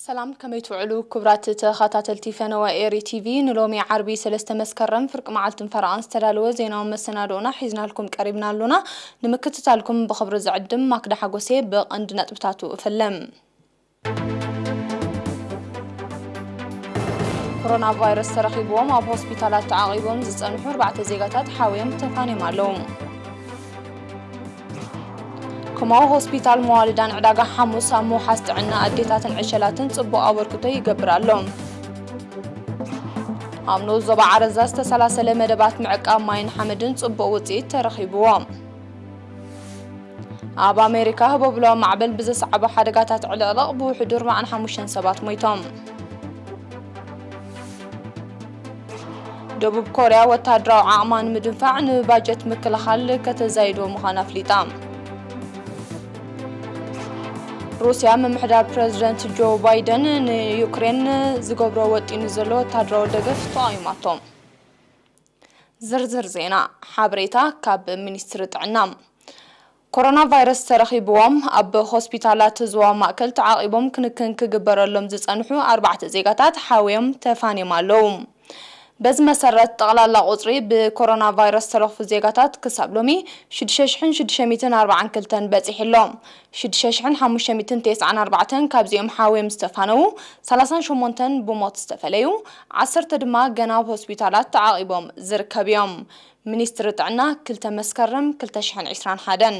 ሰላም፣ ከመይ ትውዕሉ ክቡራት ተኸታተልቲ ፈነወ ኤሪ ቲቪ? ንሎሚ ዓርቢ ሰለስተ መስከረም ፍርቂ መዓልትን ፈረቓን ዝተዳለወ ዜናዊ መሰናድኦና ሒዝናልኩም ቀሪብና ኣሎና። ንምክትታልኩም ብኽብሪ ዝዕድም ማክዳ ሓጎሴ። ብቐንዲ ነጥብታቱ እፍለም። ኮሮና ቫይረስ ተረኺብዎም ኣብ ሆስፒታላት ተዓቒቦም ዝጸንሑ ኣርባዕተ ዜጋታት ሓውዮም ተፋንዮም ኣለዉ። ከማው ሆስፒታል መዋልዳን ዕዳጋ ሓሙስ ኣብ ምውሓስ ጥዕና ኣዴታትን ዕሸላትን ጽቡቕ ኣበርክቶ ይገብር ኣሎ። ኣብ ንኡስ ዞባ ዓረዛ ዝተሰላሰለ መደባት ምዕቃብ ማይን ሓመድን ጽቡቕ ውጽኢት ተረኺብዎ። ኣብ ኣሜሪካ ህቦብላዊ ማዕበል ብዘስዓቦ ሓደጋታት ዕልቕልቕ ብውሕዱ ኣርባዓን ሓሙሽተን ሰባት ሞይቶም። ደቡብ ኮርያ ወታደራዊ ዓቕማ ንምድንፋዕ ንባጀት ምክልኻል ከተዛይዶ ምዃና ኣፍሊጣ። ሩስያ፣ ምምሕዳር ፕረዚደንት ጆ ባይደን ንዩክሬን ዝገብሮ ወጢኑ ዘሎ ወታደራዊ ደገፍ ተቓዊማቶ። ዝርዝር ዜና። ሓበሬታ ካብ ሚኒስትሪ ጥዕና። ኮሮና ቫይረስ ተረኺብዎም ኣብ ሆስፒታላት ዞባ ማእከል ተዓቒቦም ክንክን ክግበረሎም ዝጸንሑ ኣርባዕተ ዜጋታት ሓውዮም ተፋንዮም ኣለዉ። በዚ መሰረት፣ ጠቕላላ ቁጽሪ ብኮሮና ቫይረስ ተለኽፉ ዜጋታት ክሳብ ሎሚ ሽዱሽተ ሽሕን ሽዱሽተ ሚእትን ኣርባዓን ክልተን በጺሑ ኣሎ። ሽዱሽተ ሽሕን ሓሙሽተ ሚእትን ተስዓን ኣርባዕተን ካብዚኦም ሓውዮም ዝተፋነዉ፣ ሰላሳን ሸሞንተን ብሞት ዝተፈለዩ፣ ዓሰርተ ድማ ገና ኣብ ሆስፒታላት ተዓቒቦም ዝርከቡ እዮም። ሚኒስትሪ ጥዕና፣ ክልተ መስከረም ክልተ ሽሕን ዕስራን ሓደን።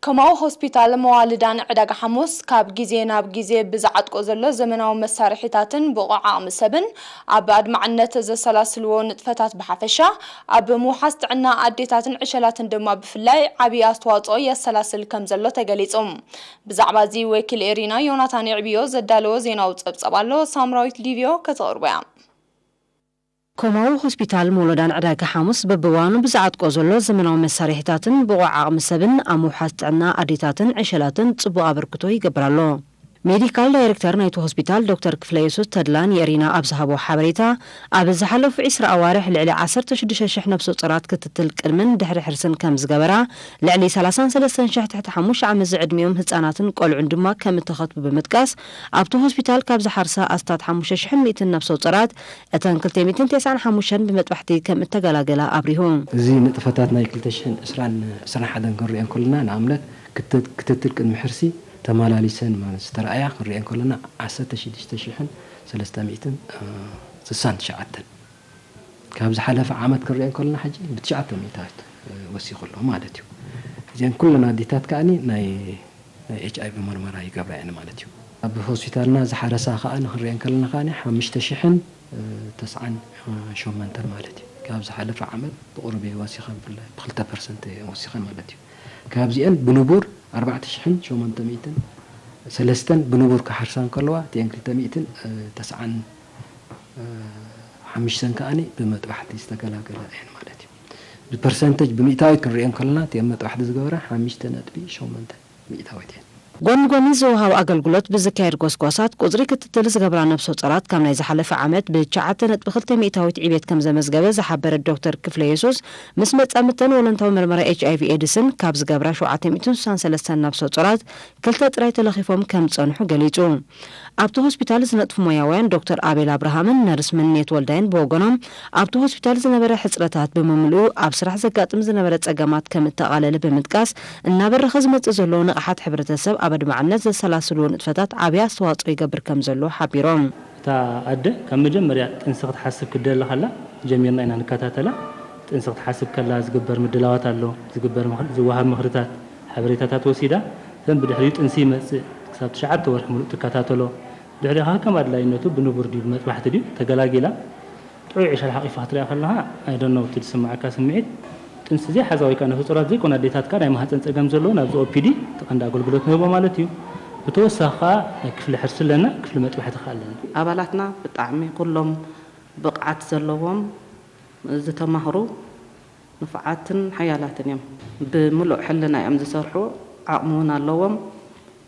ከማው ሆስፒታል መዋልዳን ዕዳጋ ሓሙስ ካብ ግዜ ናብ ግዜ ብዝዓጥቆ ዘሎ ዘመናዊ መሳርሒታትን ብቑዕ ዓቕሚ ሰብን ኣብ ኣድማዕነት ዘሰላስልዎ ንጥፈታት ብሓፈሻ፣ ኣብ ምውሓስ ጥዕና ኣዴታትን ዕሸላትን ድማ ብፍላይ ዓብዪ ኣስተዋፅኦ የሰላስል ከም ዘሎ ተገሊጹ። ብዛዕባ እዚ ወኪል ኤሪና ዮናታን የዕብዮ ዘዳለዎ ዜናዊ ጸብጸብ ኣሎ፣ ሳምራዊት ሊቪዮ ከተቕርቦ እያ። ኮማዊ ሆስፒታል መውለዳን ዕዳጋ ሓሙስ በብእዋኑ ብዝዓጥቆ ዘሎ ዘመናዊ መሳርሒታትን ብቑዕ ዓቕሚ ሰብን ኣብ ምውሓስ ጥዕና ኣዴታትን ዕሸላትን ጽቡቕ ኣበርክቶ ይገብር ኣሎ። ሜዲካል ዳይሬክተር ናይቲ ሆስፒታል ዶክተር ክፍለየሱስ ተድላ ንኤሪና ኣብ ዝሃቦ ሓበሬታ፣ ኣብ ዝሓለፉ ዕስራ ኣዋርሕ ልዕሊ ዓሰርተ ሽዱሽተ ሽሕ ነፍሰ ጡራት ክትትል ቅድምን ድሕሪ ሕርስን ከም ዝገበራ፣ ልዕሊ ሰላሳን ሰለስተን ሽሕ ትሕቲ ሓሙሽተ ዓመት ዝዕድሚኦም ህጻናትን ቆልዑን ድማ ከም እተኸትቡ ብምጥቃስ፣ ኣብቲ ሆስፒታል ካብ ዝሓርሳ ኣስታት ሓሙሽተ ሽሕን ሚእትን ነፍሰ ጡራት፣ እተን ክልተ ሚእትን ተስዓን ሓሙሽተን ብመጥባሕቲ ከም እተገላገላ ኣብሪሁ። እዚ ንጥፈታት ናይ ክልተ ሽሕን ዕስራን ዕስራን ሓደን ክንሪኦ እንከለና፣ ንኣብነት ክት-፣ ክትትል ቅድሚ ሕርሲ ተመላሊሰን ማለት ዝተረኣያ ክንሪኦ እንከለና፣ ዓሰርተ ሽዱሽተ ሽሕን ሰለስተ ሚእትን ስሳን ትሽዓተን። ካብ ዝሓለፈ ዓመት ክንሪኦ እንከለና፣ ሕጂ ብትሽዓተ ሚእታዊት ወሲኹ ኣሎ ማለት እዩ። እዚአን ኩለን ኣዴታት ከኣኒ ናይ፣ ናይ ኤች ኣይ ቪ መርመራ ይገብራ እየን ማለት እዩ። ኣብ ሆስፒታልና ዝሓረሳ ከኣ ንክንሪኦ እንከለና ከኣ ሓሙሽተ ሽሕን ተስዓን ሸሞንተን ማለት እዩ። ካብ ዝሓለፈ ዓመት ብቑሩብ እየ ወሲኸ፣ ብፍላይ ብክልተ ፐርሰንት እየ ወሲኸ ማለት እዩ። ካብዚአን ብንቡር ኣርባዕተ ሽሕን ሸሞንተ ሚእትን ሰለስተን ብንቡር ክሓርሳ እንከለዋ፣ እቲአን ክልተ ሚእትን ተስዓን ሓሙሽተን ከኣ ብመጥባሕቲ ዝተገላገላ እየን ማለት እዩ። ብፐርሰንተጅ፣ ብሚእታዊት ክንሪኦ እንከለና፣ እቲአን መጥባሕቲ ዝገበራ ሓሙሽተ ነጥቢ ሸሞንተ ሚእታዊት እየን። ጎኒ ጎኒ ዝወሃብ ኣገልግሎት ብዝካየድ ጎስጓሳት፣ ቁጽሪ ክትትል ዝገብራ ነፍሰ ጡራት ካብ ናይ ዝሓለፈ ዓመት ብትሽዓተ ነጥቢ ክልተ ሚእታዊት ዕቤት ከም ዘመዝገበ ዝሓበረ ዶክተር ክፍለ የሱስ፣ ምስ መጻምድተን ወለንታዊ መርመራ ኤች ኣይ ቪ ኤድስን ካብ ዝገብራ ሸውዓተ ሚእትን ስሳን ሰለስተን ነፍሰ ጡራት ክልተ ጥራይ ተለኺፎም ከም ዝጸንሑ ገሊጹ። ኣብቲ ሆስፒታል ዝነጥፉ ሞያውያን ዶክተር ኣቤል ኣብርሃምን ነርስ ምንየት ወልዳይን ብወገኖም፣ ኣብቲ ሆስፒታል ዝነበረ ሕጽረታት ብምምልኡ ኣብ ስራሕ ዘጋጥም ዝነበረ ጸገማት ከም እተቓለለ ብምጥቃስ፣ እናበረኸ ዝመጽእ ዘሎ ንቕሓት ሕብረተሰብ ኣብ ኣድማዕነት ዘሰላስልዎ ንጥፈታት ዓብዪ ኣስተዋጽኦ ይገብር ከም ዘሎ ሓቢሮም። እታ ኣደ ካብ መጀመርያ ጥንሲ ክትሓስብ ክትደሊ ከላ ጀሚርና ኢና ንከታተላ። ጥንሲ ክትሓስብ ከላ ዝግበር ምድላዋት ኣሎ፣ ዝግበር ምኽሪ፣ ዝወሃብ ምኽርታት፣ ሓበሬታታት ወሲዳ፣ እተን ብድሕሪኡ ጥንሲ ይመጽእ ክሳብ ትሽዓተ ወርሒ ሙሉእ ትከታተሎ። ድሕሪኻ ከም ኣድላይነቱ ብንቡር ድዩ ብመጥባሕቲ ድዩ ተገላጊላ ጥዑይ ዕሸል ሓቒፋ ክትሪኣ ከለኻ፣ I don't know፣ እቲ ዝስምዓካ ስምዒት፣ ጥንሲ ዘይሓዛ ወይ ከዓ ነፍሰ ጡራት ዘይኮና ኣዴታት ከዓ ናይ ማህፀን ፀገም ዘለዎ ናብዚ ኦፒዲ፣ እቲ ቀንዲ ኣገልግሎት ንህቦ ማለት እዩ። ብተወሳኺ ከዓ ናይ ክፍሊ ሕርሲ ኣለና፣ ክፍሊ መጥባሕቲ ከዓ ኣለና። ኣባላትና ብጣዕሚ ኩሎም ብቕዓት ዘለዎም፣ ዝተማህሩ፣ ንፉዓትን ሓያላትን እዮም። ብምሉእ ሕልና እዮም ዝሰርሑ፣ ዓቕሚ እውን ኣለዎም።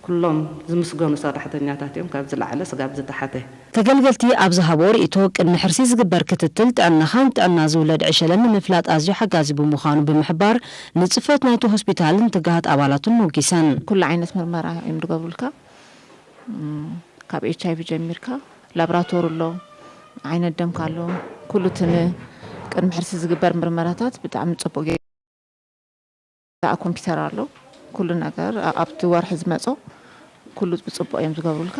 ኩሎም ዝምስገኑ ሰራሕተኛታት እዮም፣ ካብ ዝለዓለ ስጋብ ዝተሓተ። ተገልገልቲ ኣብ ዝሃብዎ ርእይቶ፣ ቅድሚ ሕርሲ ዝግበር ክትትል ጥዕናኻን ጥዕና ዝውለድ ዕሸለን ንምፍላጥ ኣዝዩ ሓጋዚ ብምዃኑ ብምሕባር፣ ንጽፈት ናይቲ ሆስፒታልን ትግሃት ኣባላቱን ሞጊሰን። ኩሉ ዓይነት ምርመራ እዮም ዝገብሩልካ። እም፣ ካብ ኤች ኣይ ቪ ጀሚርካ ላብራቶሪ ኣሎ፣ ዓይነት ደምካ ኣሎ፣ ኩሉ እቲ ን-፣ ቅድሚ ሕርሲ ዝግበር ምርመራታት ብጣዕሚ ጽቡቕ ጌ-፣ ኮምፒውተር ኣሎ፣ ኩሉ ነገር ኣ-፣ ኣብቲ ወርሒ ዝመጾ ኩሉ ብጽቡቕ እዮም ዝገብሩልካ።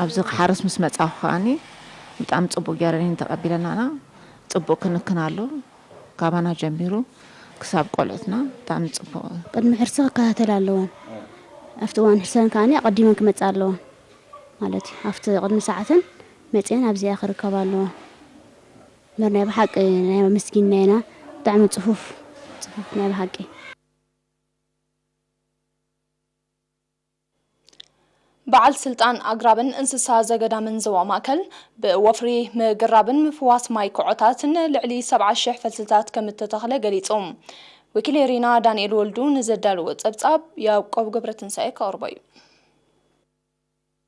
ኣብዚ ክሓርስ ምስ መጻኹ ከኣኒ ብጣዕሚ ጽቡቕ ገይረን እየን ተቐቢለናና። ጽቡቕ ክንክን ኣሎ፣ ካባና ጀሚሩ ክሳብ ቆልዑትና ብጣዕሚ ጽቡቕ። ቅድሚ ሕርሲ ክከታተላ ኣለወን። ኣብቲ እዋን ሕርሰን ከኣኒ ኣቐዲመን ክመጻ ኣለወን ማለት እዩ። ኣብቲ ቅድሚ ሰዓተን መጺአን ኣብዚኣ ክርከባ ኣለወን። እምበር ናይ ብሓቂ ናይ ኣመስጊንና ኢና። ብጣዕሚ ጽፉፍ፣ ጽፉፍ ናይ ብሓቂ። በዓል ስልጣን ኣግራብን እንስሳ ዘገዳምን ዞባ ማእከል ብወፍሪ ምግራብን ምፍዋስ ማይ ኩዖታትን ልዕሊ ሰብዓ ሽሕ ፈልስታት ከም እተተኽለ ገሊጹ። ወኪል ኤሪና ዳንኤል ወልዱ ንዘዳለዎ ጸብጻብ ያዕቆብ ገብረትንሳኤ ከቕርቦ እዩ።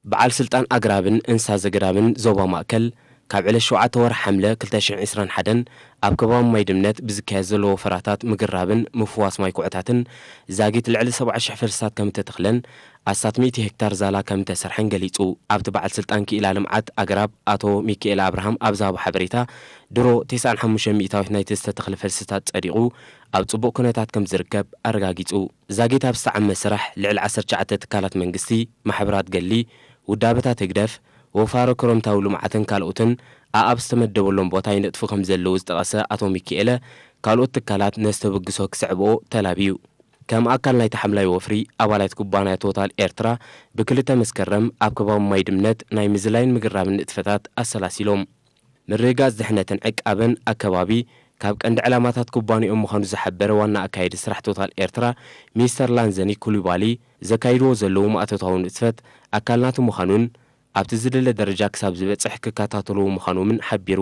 በዓል ስልጣን ኣግራብን እንስሳ ዘገዳምን ዞባ ማእከል ካብ ዕለት ሸውዓተ ወርሒ ሓምለ ክልተ ሽሕን ዕስራን ሓደን ኣብ ከባቢ ማይ ድምነት ብዝካየድ ዘሎ ወፈራታት ምግራብን ምፍዋስ ማይ ኩዕታትን ዛጊት ልዕሊ ሰብዓ ሽሕ ፈልስታት ከም እተተኽለን ኣስታት ሚእቲ ሄክታር ዛላ ከም እተሰርሐን ገሊጹ። ኣብቲ በዓል ስልጣን ክኢላ ልምዓት ኣግራብ ኣቶ ሚካኤል ኣብርሃም ኣብ ዝሃቦ ሓበሬታ፣ ድሮ ተስዓን ሓሙሽተን ሚእታዊት ናይቲ ዝተተኽለ ፈልስታት ጸዲቑ ኣብ ጽቡቕ ኩነታት ከም ዝርከብ ኣረጋጊጹ። ዛጊት ኣብ ዝተዓመ ስራሕ ልዕሊ ዓሰርተ ትሽዓተ ትካላት መንግስቲ፣ ማሕበራት ገሊ፣ ውዳበታት ህግደፍ፣ ወፋሮ ክረምታዊ ልምዓትን ካልኦትን ኣኣብ ዝተመደበሎም ቦታ ይነጥፉ ከም ዘለዉ ዝጠቐሰ ኣቶ ሚኪኤለ፣ ካልኦት ትካላት ነዚ ተበግሶ ክስዕብኦ ተላብዩ። ከም ኣካል ናይቲ ሓምላይ ወፍሪ፣ ኣባላት ኩባንያ ቶታል ኤርትራ ብክልተ መስከረም ኣብ ከባቢ ማይ ድምነት ናይ ምዝላይን ምግራብን ንጥፈታት ኣሰላሲሎም። ምርግጋጽ ድሕነትን ዕቃበን ኣከባቢ ካብ ቀንዲ ዕላማታት ኩባንያኦም ምዃኑ ዝሓበረ ዋና ኣካያዲ ስራሕ ቶታል ኤርትራ ሚስተር ላንዘኒ ኩሉባሊ፣ ዘካይድዎ ዘለዉ ማእቶታዊ ንጥፈት ኣካል ናቱ ምዃኑን ኣብቲ ዝድለ ደረጃ ክሳብ ዝበጽሕ ክከታተልዎ ምዃኖምን ሓቢሩ።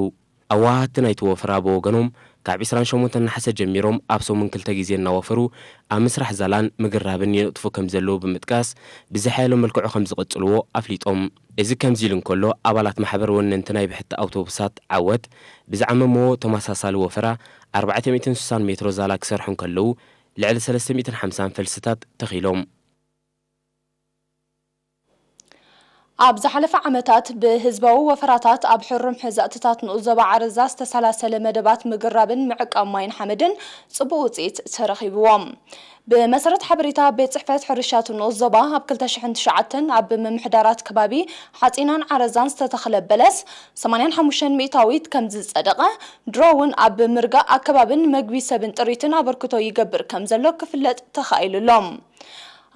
ኣወሃሃድቲ ናይቲ ወፈራ ብወገኖም፣ ካብ ዕስራን ሸሞንተን ነሓሰ ጀሚሮም ኣብ ሰሙን ክልተ ግዜ እናወፈሩ ኣብ ምስራሕ ዛላን ምግራብን የነጥፉ ከም ዘለዉ ብምጥቃስ፣ ብዝሓየለ መልክዑ ከም ዝቕጽልዎ ኣፍሊጦም። እዚ ከምዚ ኢሉ እንከሎ፣ ኣባላት ማሕበር ወነንቲ ናይ ብሕቲ ኣውቶቡሳት ዓወት ብዝዓመምዎ ተመሳሳሊ ወፈራ ኣርባዕተ ሚእትን ስሳን ሜትሮ ዛላ ክሰርሑ እንከለዉ፣ ልዕሊ ሰለስተ ሚእትን ሓምሳን ፈልስታት ተኺሎም። ኣብ ዝሓለፈ ዓመታት ብህዝባዊ ወፈራታት ኣብ ሕሩም ሕዛእትታት ንኡስ ዞባ ዓረዛ ዝተሰላሰለ መደባት ምግራብን ምዕቃብ ማይን ሓመድን ጽቡቕ ውጽኢት ተረኺብዎም። ብመሰረት ሓበሬታ ቤት ጽሕፈት ሕርሻ እቲ ንኡስ ዞባ፣ ኣብ ክልተ ሽሕን ትሽዓተን ኣብ ምምሕዳራት ከባቢ ሓጺናን ዓረዛን ዝተተኽለ በለስ ሰማንያን ሓሙሽተን ሚእታዊት ከም ዝጸደቐ፣ ድሮ እውን ኣብ ምርጋእ ኣከባብን መግቢ ሰብን ጥሪትን ኣበርክቶ ይገብር ከም ዘሎ ክፍለጥ ተኻኢሉ ኣሎ።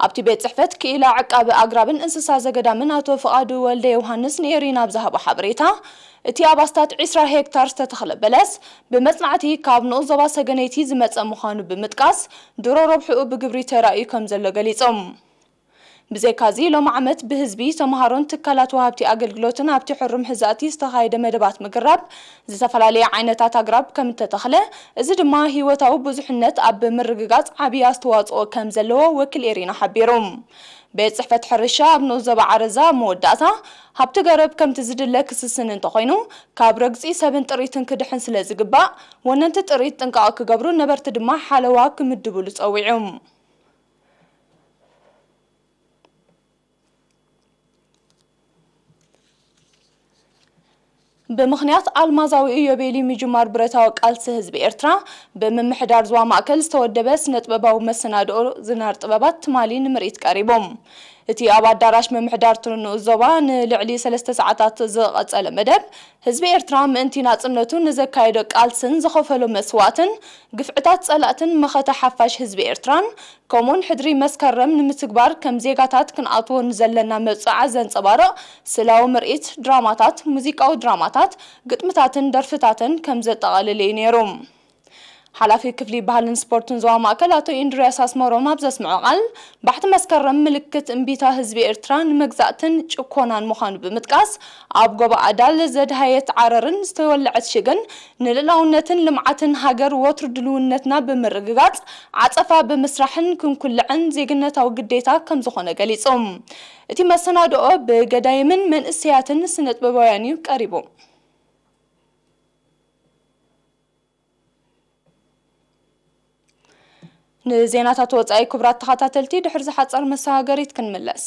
ኣብቲ ቤት ጽሕፈት ክኢላ ዕቃበ ኣግራብን እንስሳ ዘገዳምን ኣቶ ፍቓዱ ወልደ ዮሃንስ ንኤሪና ኣብ ዝሃቦ ሓበሬታ፣ እቲ ኣብ ኣስታት ዕስራ ሄክታር ዝተተኽለ በለስ ብመጽናዕቲ ካብ ንኡስ ዞባ ሰገነይቲ ዝመጸ ምዃኑ ብምጥቃስ፣ ድሮ ረብሕኡ ብግብሪ ተራእዩ ከም ዘሎ ገሊጾም። ብዘይካዚ፣ ሎሚ ዓመት ብህዝቢ፣ ተመሃሮን ትካላት ወሃብቲ ኣገልግሎትን ኣብቲ ሕሩም ሕዛእቲ ዝተኻየደ መደባት ምግራብ፣ ዝተፈላለየ ዓይነታት ኣግራብ ከም እተተኽለ፣ እዚ ድማ ህይወታዊ ብዙሕነት ኣብ ምርግጋጽ ዓቢ ኣስተዋጽኦ ከም ዘለዎ ወኪል ኤሪና ሓቢሩ። ቤት ጽሕፈት ሕርሻ ኣብ ንኡስ ዞባ ዓረዛ ኣብ መወዳእታ፣ ሃብቲ ገረብ ከምቲ ዝድለ ክስስን እንተኾይኑ፣ ካብ ረግጺ ሰብን ጥሪትን ክድሕን ስለ ዝግባእ፣ ወነንቲ ጥሪት ጥንቃቐ ክገብሩ፣ ነበርቲ ድማ ሓለዋ ክምድብሉ ጸዊዑ። ብምኽንያት ኣልማዛዊ ኢዮቤልዩ ምጅማር ብረታዊ ቃልሲ ህዝቢ ኤርትራ፣ ብምምሕዳር ዞባ ማእከል ዝተወደበ ስነ-ጥበባዊ መሰናድኦ ዝናር ጥበባት ትማሊ ንምርኢት ቀሪቡ። እቲ ኣብ ኣዳራሽ ምምሕዳር እቲ ንኡስ ዞባ ንልዕሊ ሰለስተ ሰዓታት ዝቐጸለ መደብ፣ ህዝቢ ኤርትራ ምእንቲ ናጽነቱ ንዘካየዶ ቃልስን ዝኸፈሎ መስዋእትን፣ ግፍዕታት ጸላእትን መኸተ ሓፋሽ ህዝቢ ኤርትራን፣ ከምኡውን ሕድሪ መስከረም ንምትግባር ከም ዜጋታት ክንኣትዎ ንዘለና መብጽዓ ዘንጸባርቕ ስእላዊ ምርኢት፣ ድራማታት፣ ሙዚቃዊ ድራማታት፣ ግጥምታትን ደርፍታትን ከም ዘጠቓልል እዩ ነይሩ። ሓላፊ ክፍሊ ባህልን ስፖርትን ዞባ ማእከል ኣቶ ኢንድርያስ ኣስመሮም ኣብ ዘስምዖ ቃል፣ ባሕቲ መስከረም ምልክት እምቢታ ህዝቢ ኤርትራ ንመግዛእትን ጭኮናን ምዃኑ ብምጥቃስ፣ ኣብ ጎቦ ኣዳል ዘድሃየት ዓረርን ዝተወለዐት ሽግን ንልእላውነትን ልምዓትን ሃገር ወትሩ ድልውነትና ብምርግጋጽ ዓጸፋ ብምስራሕን ክንኩልዕን ዜግነታዊ ግዴታ ከም ዝኾነ ገሊጹ። እቲ መሰናድኦ ብገዳይምን መንእሰያትን ስነጥበባውያን እዩ ቀሪቡ። ንዜናታት ወጻኢ ክቡራት ተኸታተልቲ ድሕሪ ዝሓጸር መሰጋገሪት ክንምለስ።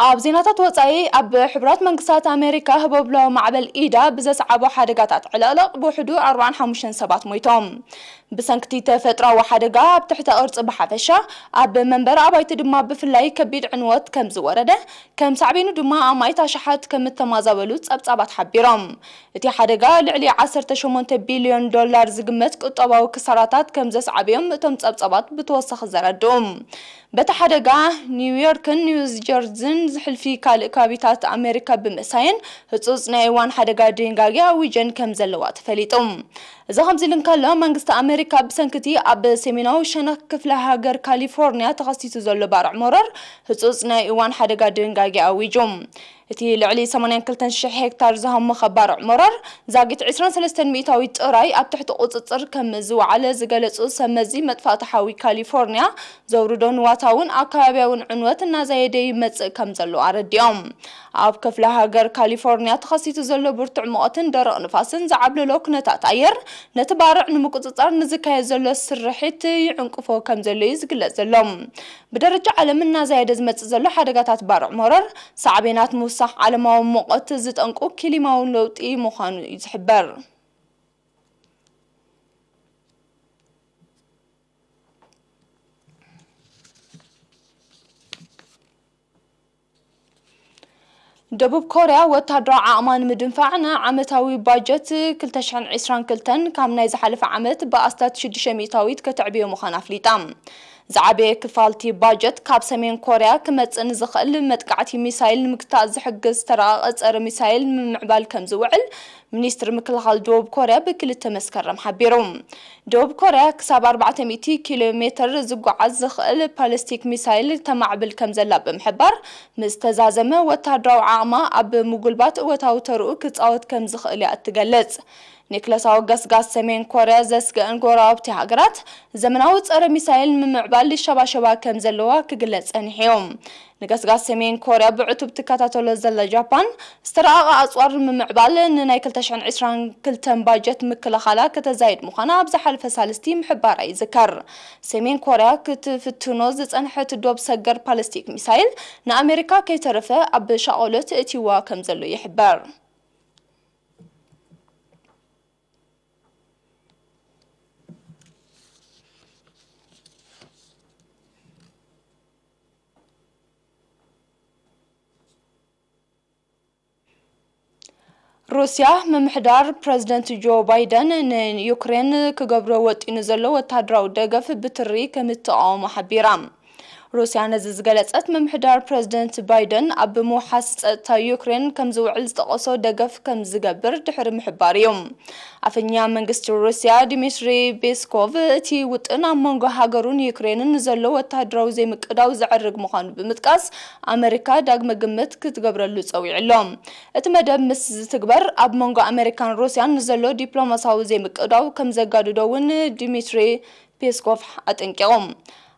ኣብ ዜናታት ወጻኢ፣ ኣብ ሕቡራት መንግስታት ኣሜሪካ ህቦብላዊ ማዕበል ኢዳ ብዘስዓቦ ሓደጋታት ዕልቕልቕ ብውሕዱ ኣርባዓን ሓሙሽተን ሰባት ሞይቶም። ብሰንክቲ ተፈጥራዊ ሓደጋ ኣብ ትሕተ ቅርጺ ብሓፈሻ፣ ኣብ መንበር ኣባይቲ ድማ ብፍላይ ከቢድ ዕንወት ከም ዝወረደ፣ ከም ሳዕቤኑ ድማ ኣማኢት ኣሽሓት ከም እተማዛበሉ ጸብጻባት ሓቢሮም። እቲ ሓደጋ ልዕሊ ዓሰርተ ሸሞንተ ቢልዮን ዶላር ዝግመት ቁጠባዊ ክሳራታት ከም ዘስዓበዮም እቶም ጸብጻባት ብተወሳኺ ዘረድኡ። በቲ ሓደጋ ኒውዮርክን ኒውጀርዚን ዝሕልፊ ካልእ ከባቢታት ኣሜሪካ ብምእሳየን ህጹጽ ናይ እዋን ሓደጋ ድንጋጌ ኣዊጀን ከም ዘለዋ ተፈሊጡ። እዚ ከምዚ ኢሉ እንከሎ፣ መንግስቲ ኣሜሪካ ብሰንክቲ ኣብ ሰሜናዊ ሸነኽ ክፍለ ሃገር ካሊፎርኒያ ተኸሲቱ ዘሎ ባርዕ መረር ህጹጽ ናይ እዋን ሓደጋ ድንጋጌ ኣዊጁ። እቲ ልዕሊ ሰማንያን ክልተን ሽሕ ሄክታር ዝሃመኸ ባርዕ መረር ዛጊት ዕስራን ሰለስተን ሚእታዊት ጥራይ ኣብ ትሕቲ ቁጽጽር ከም ዝወዓለ ዝገለጹ ሰብ መዚ መጥፋእቲ ሓዊ ካሊፎርኒያ፣ ዘውርዶ ንዋታውን ኣከባቢያውን ዕንወት እናዛየደ ይመጽእ ከም ዘሎ ኣረዲኦም። ኣብ ክፍለ ሃገር ካሊፎርኒያ ተኸሲቱ ዘሎ ብርቱዕ ሙቐትን ደረቕ ንፋስን ዝዓብለሎ ኩነታት ኣየር፣ ነቲ ባርዕ ንምቁጽጻር ንዝካየድ ዘሎ ስርሒት ይዕንቅፎ ከም ዘሎ እዩ ዝግለጽ ዘሎ። ብደረጃ ዓለም እናዛየደ ዝመጽእ ዘሎ ሓደጋታት ባርዕ መረር፣ ሳዕቤናት ምውሳኽ ዓለማዊ ሙቐት ዝጠንቁ ክሊማዊ ለውጢ ምዃኑ እዩ ዝሕበር። ደቡብ ኮርያ ወተሃደራዊ ዓቕማ ንምድንፋዕ ንዓመታዊ ባጀት ክልተ ሽሕን ዕስራን ክልተን ካብ ናይ ዝሓለፈ ዓመት ብኣስታት ሽዱሽተ ሚእታዊት ከተዕብዮ ምዃና ኣፍሊጣ። ዝዓበየ ክፋልቲ ባጀት ካብ ሰሜን ኮርያ ክመጽእ ንዝኽእል መጥቃዕቲ ሚሳይል ንምግታእ ዝሕግዝ ዝተራቐቐ ጸረ ሚሳይል ንምምዕባል ከም ዝውዕል ሚኒስትሪ ምክልኻል ደቡብ ኮርያ ብክልተ መስከረም ሓቢሩ። ደቡብ ኮርያ ክሳብ ኣርባዕተ ሚእቲ ኪሎ ሜትር ዝጓዓዝ ዝኽእል ባሊስቲክ ሚሳይል ተማዕብል ከም ዘላ ብምሕባር፣ ምስ ተዛዘመ ወተሃደራዊ ዓቕማ ኣብ ምጉልባት እወታዊ ተርኡ ክጻወት ከም ዝኽእል እያ እትገልጽ። ኒክለሳዊ ገስጋስ ሰሜን ኮርያ ዘስግአን ጎረባብቲ ሃገራት፣ ዘመናዊ ጸረ ሚሳይል ንምምዕባል ይሸባሸባ ከም ዘለዋ ክግለጽ ጸኒሑ እዩ። ንገስጋስ ሰሜን ኮርያ ብዕቱብ ትከታተሎ ዘላ ጃፓን፣ ዝተራቐቐ ኣጽዋር ንምምዕባል ንናይ ክልተ ሽሕን ዕስራን ክልተን ባጀት ምክልኻላ ከተዛይድ ምዃና ኣብ ዝሓለፈ ሳልስቲ ምሕባራ ይዝከር። ሰሜን ኮርያ ክትፍትኖ ዝጸንሐት ዶብ ሰገር ባሊስቲክ ሚሳይል ንኣሜሪካ ከይተረፈ ኣብ ሻቕሎት እትይዋ ከም ዘሎ ይሕበር። ሩስያ፣ ምምሕዳር ፕረዚደንት ጆ ባይደን ንዩክሬን ክገብሮ ወጢኑ ዘሎ ወተሃደራዊ ደገፍ ብትሪ ከም እትቃወሞ ሓቢራ። ሩስያ ነዚ ዝገለጸት፣ ምምሕዳር ፕረዚደንት ባይደን ኣብ ምውሓስ ጸጥታ ዩክሬን ከም ዝውዕል ዝጠቐሶ ደገፍ ከም ዝገብር ድሕሪ ምሕባር እዩ። ኣፈኛ መንግስቲ ሩስያ ዲሚትሪ ፔስኮቭ፣ እቲ ውጥን ኣብ መንጎ ሃገሩን ዩክሬንን ንዘሎ ወተሃደራዊ ዘይምቅዳው ዘዕርግ ምዃኑ ብምጥቃስ፣ ኣመሪካ ዳግመ ግምት ክትገብረሉ ጸዊዑ ኣሎ። እቲ መደብ ምስ ዝትግበር፣ ኣብ መንጎ ኣመሪካን ሩስያን ንዘሎ ዲፕሎማሳዊ ዘይምቅዳው ከም ዘጋድዶ እውን ዲሚትሪ ፔስኮቭ ኣጠንቂቑ።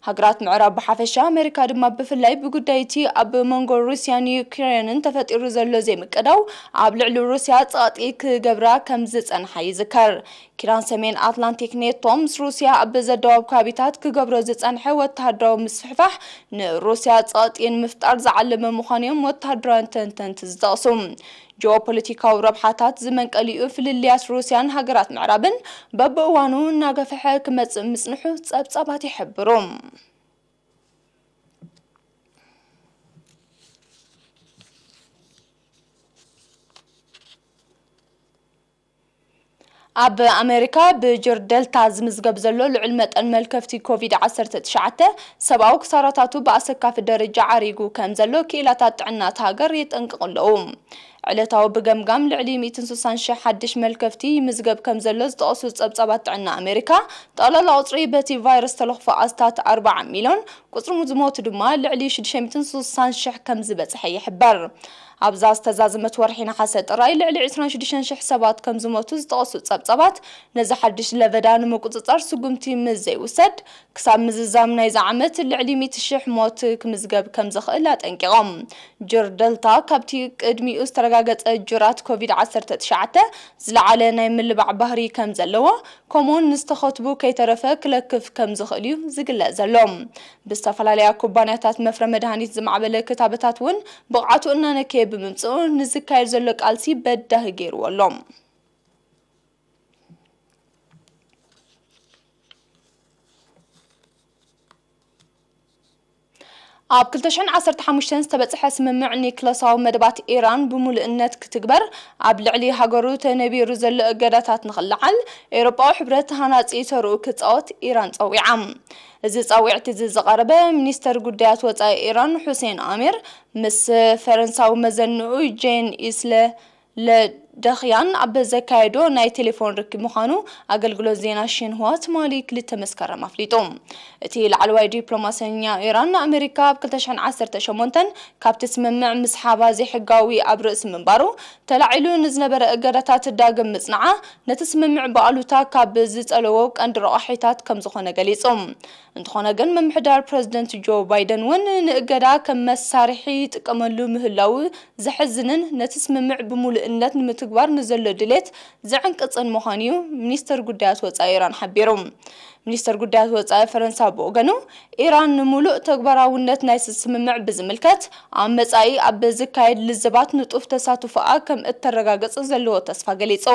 ሃገራት ምዕራብ ብሓፈሻ፣ ኣመሪካ ድማ ብፍላይ፣ ብጉዳይ እቲ ኣብ መንጎ ሩስያን ዩክሬንን ተፈጢሩ ዘሎ ዘይምቅዳው ኣብ ልዕሊ ሩስያ ጸቕጢ ክገብራ ከም ዝጸንሓ ይዝከር። ኪዳን ሰሜን ኣትላንቲክ ኔቶ፣ ምስ ሩስያ ኣብ ዘደዋብ ከባቢታት ክገብሮ ዝጸንሐ ወተሃደራዊ ምስፍሕፋሕ፣ ንሩስያ ጸቕጢ ንምፍጣር ዝዓለመ ምዃኑ እዮም ወተሃደራውያን ተንተንቲ ዝጠቕሱ። ጂኦፖለቲካዊ ረብሓታት ዝመንቀሊኡ ፍልልያት ሩስያን ሃገራት ምዕራብን በብእዋኑ እናገፍሐ ክመጽእ ምጽንሑ ጸብጻባት ይሕብሩ። ኣብ ኣሜሪካ ብጅር ደልታ ዝምዝገብ ዘሎ ልዑል መጠን መልከፍቲ ኮቪድ ዓሰርተ ትሽዓተ ሰብኣዊ ክሳራታቱ ብኣሰካፊ ደረጃ ዓሪጉ ከም ዘሎ ክኢላታት ጥዕና እታ ሃገር የጠንቅቑ ኣለዉ። ዕለታዊ ብገምጋም ልዕሊ ሚእትን ስሳን ሽሕ ሓድሽ መልከፍቲ ይምዝገብ ከም ዘሎ ዝጠቐሱ ጸብጻባት ጥዕና ኣሜሪካ፣ ጠቕላላ ቁጽሪ በቲ ቫይረስ ተለኽፎ ኣስታት ኣርባዓ ሚልዮን፣ ቁጽሪ ዝሞቱ ድማ ልዕሊ ሽዱሽተ ሚእትን ስሳን ሽሕ ከም ዝበጽሐ ይሕበር። ኣብዛ ዝተዛዘመት ወርሒ ነሓሰ ጥራይ ልዕሊ ዕስራን ሽዱሽተን ሽሕ ሰባት ከም ዝሞቱ ዝጠቐሱ ጸብጻባት፣ ነዚ ሓድሽ ለበዳ ንምቁጽጻር ስጉምቲ ምስ ዘይውሰድ፣ ክሳብ ምዝዛም ናይዚ ዓመት ልዕሊ ሚእቲ ሽሕ ሞት ክምዝገብ ከም ዝኽእል ኣጠንቂቖም። ጅር ደልታ ካብቲ ቅድሚኡ ዝተረጋገጸ ጅራት ኮቪድ ዓሰርተ ትሽዓተ ዝለዓለ ናይ ምልባዕ ባህሪ ከም ዘለዎ፣ ከምኡውን ንዝተኸትቡ ከይተረፈ ክለክፍ ከም ዝኽእል እዩ ዝግለጽ ዘሎ። ብዝተፈላለያ ኩባንያታት መፍረ መድሃኒት ዝማዕበለ ክታበታት እውን ብቕዓቱ እናነከየ ብምምጽኡ፣ ንዝካየድ ዘሎ ቃልሲ በዳሂ ገይርዎ ኣሎ። ኣብ ክልተ ሽሕን ዓሰርተ ሓሙሽተን ዝተበጽሐ ስምምዕ ኒክለሳዊ መደባት ኢራን ብምሉእነት ክትግበር፣ ኣብ ልዕሊ ሃገሩ ተነቢሩ ዘሎ እገዳታት ንኽለዓል፣ ኤውሮጳዊ ሕብረት ሃናጺ ተርኡ ክጻወት ኢራን ጸዊዓ። እዚ ጻዊዕቲ እዚ ዝቐረበ፣ ሚኒስተር ጉዳያት ወጻኢ ኢራን ሑሴን ኣሚር ምስ ፈረንሳዊ መዘንኡ ጄን ኢስለ ለደኽያን ኣብ ዘካየዶ ናይ ቴሌፎን ርክብ ምዃኑ ኣገልግሎት ዜና ሺንሁዋ ትማሊ ክልተ መስከረም ኣፍሊጡ። እቲ ላዕለዋይ ዲፕሎማሰኛ ኢራን፣ ንኣመሪካ ኣብ ክልተ ሽሕን ዓሰርተ ሸሞንተን ካብቲ ስምምዕ ምስሓባ ዘይሕጋዊ ኣብ ርእሲ ምንባሩ፣ ተላዒሉ ንዝነበረ እገዳታት ዳግም ምጽንዓ፣ ነቲ ስምምዕ ብኣሉታ ካብ ዝጸለዎ ቀንዲ ረቋሒታት ከም ዝኾነ ገሊጹ። እንተኾነ ግን፣ ምምሕዳር ፕረዚደንት ጆ ባይደን እውን ንእገዳ ከም መሳርሒ ይጥቀመሉ ምህላዉ ዘሕዝንን ነቲ ስምምዕ ብምሉእነት ንምትግባር ንዘሎ ድሌት ዘዕንቅጽን ምዃኑ እዩ ሚኒስተር ጉዳያት ወጻኢ ኢራን ሓቢሩ። ሚኒስተር ጉዳያት ወጻኢ ፈረንሳ ብወገኑ፣ ኢራን ንምሉእ ተግባራውነት ናይቲ ስምምዕ ብዝምልከት፣ ኣብ መጻኢ ኣብ ዝካየድ ልዝባት ንጡፍ ተሳትፎኣ ከም እተረጋግጽ ዘለዎ ተስፋ ገሊጹ።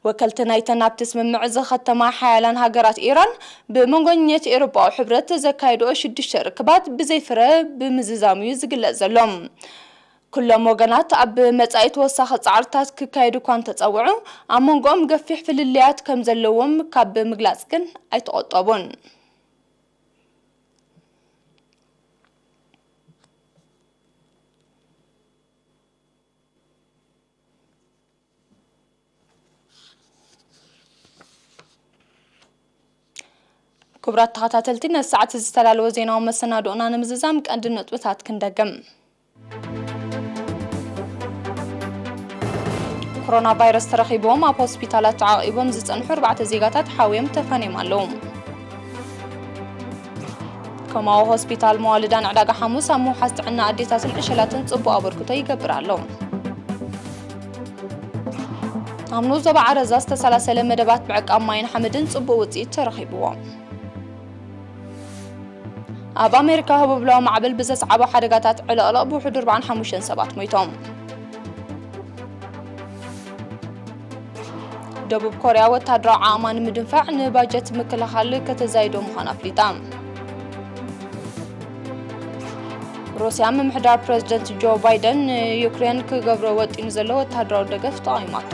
ወከልቲ ናይተን ኣብቲ ስምምዕ ዝኸተማ ሓያላን ሃገራት፣ ኢራን ብመንጎኛት ኤውሮጳዊ ሕብረት ዘካየድኦ ሽዱሽተ ርክባት ብዘይፍረ ብምዝዛሙ እዩ ዝግለጽ ዘሎ። ኩሎም ወገናት ኣብ መጻኢ ተወሳኺ ጻዕርታት ክካየዱ እኳ እንተጸውዑ፣ ኣብ መንጎኦም ገፊሕ ፍልልያት ከም ዘለዎም ካብ ምግላጽ ግን ኣይተቖጠቡን። ክቡራት ተኸታተልቲ፣ ነዚ ሰዓት ዝተዳለወ ዜናዊ መሰናድኦና ንምዝዛም ቀንዲ ነጥብታት ክንደግም። ኮሮና ቫይረስ ተረኺብዎም ኣብ ሆስፒታላት ተዓቒቦም ዝጸንሑ ኣርባዕተ ዜጋታት ሓውዮም ተፋንዮም ኣለዉ። ከማዊ ሆስፒታል መዋልዳን ዕዳጋ ሓሙስ ኣብ ምውሓስ ጥዕና ኣዴታትን ዕሸላትን ጽቡቕ ኣበርክቶ ይገብር ኣሎ። ኣብ ንኡስ ዞባ ዓረዛ ዝተሰላሰለ መደባት ምዕቃብ ማይን ሓመድን ጽቡቕ ውጽኢት ተረኺብዎ። ኣብ ኣሜሪካ ህቦብላዊ ማዕበል ብዘስዓቦ ሓደጋታት ዕልቕልቕ ብውሕዱ ኣርባዓን ሓሙሽተን ሰባት ሞይቶም። ደቡብ ኮርያ ወታደራዊ ዓቕማ ንምድንፋዕ ንባጀት ምክልኻል ከተዛይዶ ምዃና ኣፍሊጣ። ሩስያ፣ ምምሕዳር ፕረዚደንት ጆ ባይደን ንዩክሬን ክገብሮ ወጢኑ ዘሎ ወታደራዊ ደገፍ ተቓዊማቶ።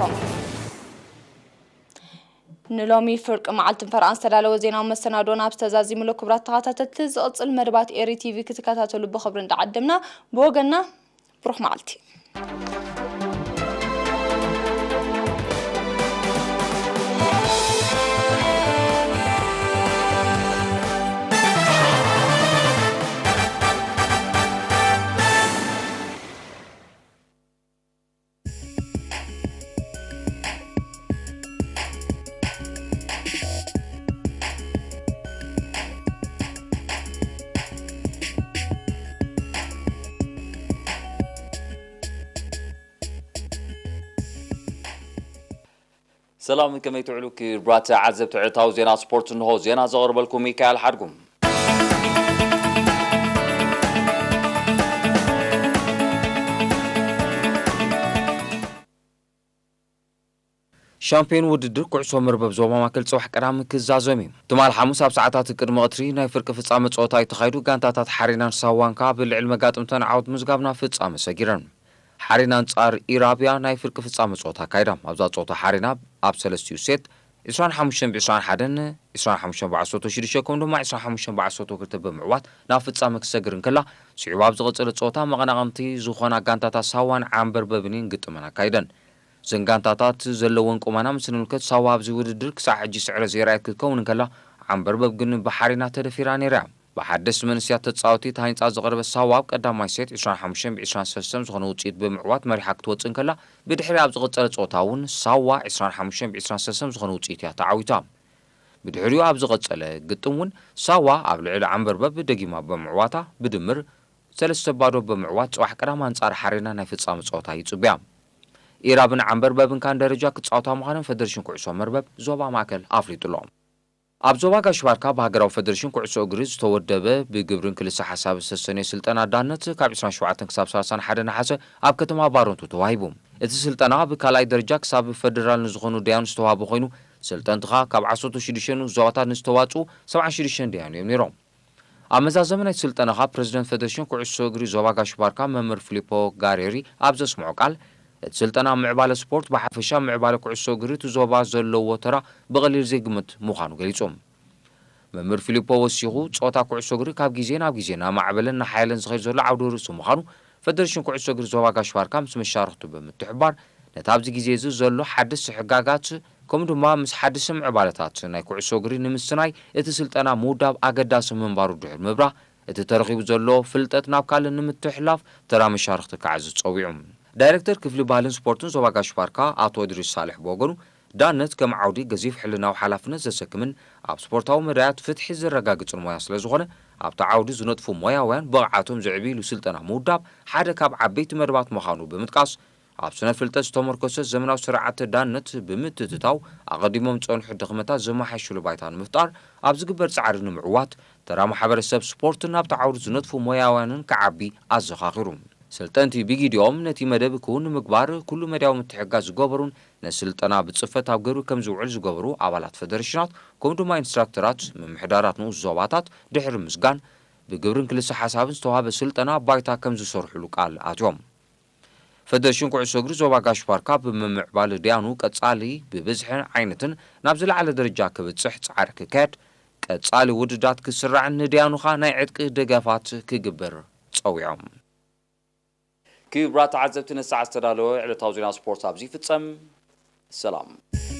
ንሎሚ ፍርቂ መዓልትን ፈረቓን ዝተዳለወ ዜናዊ መሰናዶና ኣብዚ ተዛዚሙ ኣሎ። ክቡራት ተኸታተልቲ፣ ዝቕጽል መደባት ኤሪ ቲቪ ክትከታተሉ ብኽብሪ እንዳዓደምና፣ ብወገንና ብሩኽ መዓልቲ። ሰላም፣ ከመይ ትውዕሉ ክቡራት ተዓዘብቲ ዕለታዊ ዜና ስፖርት? እንሆ ዜና ዘቕርበልኩም ሚካኤል ሓድጉ። ሻምፒዮን ውድድር ኩዕሶ መርበብ ዞባ ማእከል ጽባሕ ቀዳም ክዛዘም እዩ። ትማል ሓሙስ ኣብ ሰዓታት ቅድሚ ቀትሪ ናይ ፍርቂ ፍጻመ ጸወታ እዩ ተኻይዱ። ጋንታታት ሓሬናን ሳዋን ከኣ ብልዕሊ መጋጥምተን ዓወት ምዝጋብ ናብ ፍጻመ ሰጊረን። ሓሬና ኣንጻር ኢራብያ ናይ ፍርቂ ፍጻመ ጸወታ ኣካይዳ። ኣብዛ ጸወታ ሓሬና ኣብ ሰለስቲኡ ሴት ዕስራን ሓሙሽተን ብ ዕስራን ሓደን፣ ዕስራን ሓሙሽተን ብ ዓሰርተ ሽዱሽተ ከምኡ ድማ ዕስራን ሓሙሽተን ብ ዓሰርተ ክልተ ብምዕዋት ናብ ፍጻመ ክሰግር እንከላ፣ ስዒቡ ኣብ ዝቐጸለ ጸወታ መቐናቕንቲ ዝኾና ጋንታታት ሳዋን ዓንበርበብን እየን ግጥመን ኣካይደን። እዘን ጋንታታት ዘለወን ቁመና ምስ ንምልከት፣ ሳዋ ኣብዚ ውድድር ክሳዕ ሕጂ ስዕረት ዘየርኣየት ክትከውን እንከላ፣ ዓንበርበብ ግን ብሓሬና ተደፊራ ነይራ እያ። ብሓደስቲ መንእሰያት ተጻወትቲ ተሃኒጻ ዝቐረበት ሳዋ ኣብ ቀዳማይ ሴት ዕስራን ሓሙሽተን ብ ዕስራን ሰለስተን ዝኾነ ውጽኢት ብምዕዋት መሪሓ ክትወጽእ እንከላ፣ ብድሕሪ ኣብ ዝቐጸለ ጸወታ እውን ሳዋ ዕስራን ሓሙሽተን ብ ዕስራን ሰለስተን ዝኾነ ውጽኢት እያ ተዓዊታ። ብድሕሪኡ ኣብ ዝቐጸለ ግጥም እውን ሳዋ ኣብ ልዕሊ ዓንበርበብ ደጊማ ብምዕዋታ ብድምር ሰለስተ ባዶ ብምዕዋት ጽባሕ ቀዳም ኣንጻር ሓሬና ናይ ፍጻመ ጸወታ ይጽብያ። ኢራብን ዓንበርበብን ካን ደረጃ ክጻወታ ምዃነን ፈደረሽን ኩዕሶ መርበብ ዞባ ማእከል ኣፍሊጡ ኣሎ። ኣብ ዞባ ጋሽ ባርካ ብሃገራዊ ፈደረሽን ኩዕሶ እግሪ ዝተወደበ ብግብርን ክልሰ ሓሳብ ዝተሰነየ ስልጠና ዳነት ካብ ዕስራን ሸውዓተን ክሳብ ሰላሳን ሓደ ነሓሰ ኣብ ከተማ ባረንቱ ተዋሂቡ። እቲ ስልጠና ብካልኣይ ደረጃ ክሳብ ፈደራል ንዝኾኑ ደያኑ ዝተዋህበ ኮይኑ፣ ሰልጠንቲ ኸኣ ካብ ዓሰርተ ሽዱሽተ ዞባታት ንዝተዋጽኡ ሰብዓን ሽዱሽተን ደያኑ እዮም ነይሮም። ኣብ መዛዘሚ ናይቲ ስልጠና ኸኣ ፕረዚደንት ፈደረሽን ኩዕሶ እግሪ ዞባ ጋሽ ባርካ መምህር ፊሊፖ ጋሬሪ ኣብ ዘስምዖ ቃል፣ እቲ ስልጠና ኣብ ምዕባለ ስፖርት ብሓፈሻ ኣብ ምዕባለ ኩዕሶ እግሪ እቲ ዞባ ዘለዎ ተራ ብቐሊል ዘይግመት ምዃኑ ገሊጹ። መምህር ፊሊፖ ወሲኹ፣ ጾታ ኩዕሶ እግሪ ካብ ግዜ ናብ ግዜ እናማዕበለን እናሓየለን ዝኸይድ ዘሎ ዓውደ ርእሲ ምዃኑ፣ ፈደረሽን ኩዕሶ እግሪ ዞባ ጋሽ ባርካ ምስ መሻርኽቱ ብምትሕብባር፣ ነቲ ኣብዚ ግዜ እዚ ዘሎ ሓደስቲ ሕጋጋት፣ ከምኡ ድማ ምስ ሓደስቲ ምዕባለታት ናይ ኩዕሶ እግሪ ንምስናይ እቲ ስልጠና ምውዳብ ኣገዳሲ ምንባሩ ድሕሪ ምብራህ፣ እቲ ተረኺቡ ዘሎ ፍልጠት ናብ ካልእ ንምትሕልላፍ ተራ መሻርኽቲ ክዓዝዝ ጸዊዑ። ዳይሬክተር ክፍሊ ባህልን ስፖርትን ዞባ ጋሽ ባርካ ኣቶ እድሪስ ሳልሕ ብወገኑ፣ ዳነት ከም ዓውዲ ገዚፍ ሕልናዊ ሓላፍነት ዘሰክምን ኣብ ስፖርታዊ መዳያት ፍትሒ ዘረጋግጽን ሞያ ስለ ዝኾነ፣ ኣብቲ ዓውዲ ዝነጥፉ ሞያውያን ብቕዓቶም ዘዕብይሉ ስልጠና ምውዳብ ሓደ ካብ ዓበይቲ መደባት ምዃኑ ብምጥቃስ፣ ኣብ ስነ ፍልጠት ዝተመርኮሰ ዘመናዊ ስርዓተ ዳነት ብምትእትታው፣ ኣቐዲሞም ዝጸንሑ ድኽመታት ዘመሓይሽሉ ባይታ ንምፍጣር ኣብ ዝግበር ጻዕሪ ንምዕዋት፣ ተራ ማሕበረሰብ ስፖርትን ኣብቲ ዓውዲ ዝነጥፉ ሞያውያንን ክዓቢ ኣዘኻኺሩ። ሰልጠንቲ ብጊዲኦም ነቲ መደብ ክውን ንምግባር ኩሉ መዳያዊ ምትሕግጋዝ ዝገበሩን ነቲ ስልጠና ብጽፈት ኣብ ግብሪ ከም ዝውዕል ዝገበሩ ኣባላት ፈደረሽናት፣ ከምኡ ድማ ኢንስትራክተራት፣ ምምሕዳራት ንኡስ ዞባታት ድሕሪ ምስጋን፣ ብግብርን ክልሰ ሓሳብን ዝተዋህበ ስልጠና ባይታ ከም ዝሰርሑሉ ቃል ኣትዮም። ፈደረሽን ኩዕሶ እግሪ ዞባ ጋሽ ባርካ ብምምዕባል ደያኑ ቀጻሊ ብብዝሕን ዓይነትን ናብ ዝለዓለ ደረጃ ክብጽሕ ጻዕሪ ክካየድ፣ ቀጻሊ ውድዳት ክስራዕን ንደያኑ ኸኣ ናይ ዕጥቂ ደገፋት ክግበር ጸዊዖም። ክቡራት ተዓዘብቲ፣ ነዚ ሰዓት ዝተዳለወ ዕለታዊ ዜና ስፖርት ኣብዚ ይፍጸም። ሰላም።